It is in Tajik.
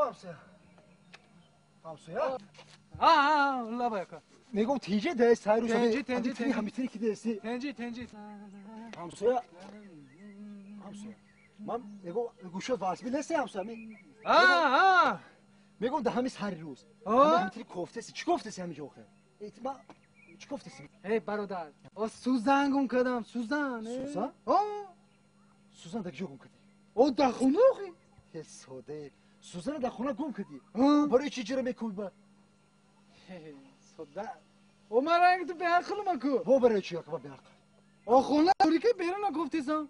Ҳамсоя. Ҳамсоя? А, лаба яка. Мегӯм тинҷи даст сайру Тинҷи, тинҷи, тинҷи. Ҳамитини ки дасти. Тинҷи, тинҷи. Ҳамсоя. Ҳамсоя. Ман мегӯм гӯшот васби нест ҳамсоя. А, а. Мегӯм да ҳами сари рӯз. Ҳамитини кофтаси. Чӣ кофтаси ҳами ҷо охир? Ма чӣ кофтаси? Эй бародар, о сӯзан гум кардам, сӯзан. Сӯзан? О. Сӯзан дар куҷо гум кардӣ? О дар хона охи. Э соде. Сӯзана дар хона гум кардӣ? Барои чӣ ҷира мекӯби ба? Сода. О ман ранг ту беақлма ку. Бо барои чӣ якба беақл? О хона торика беруна гуфтисам.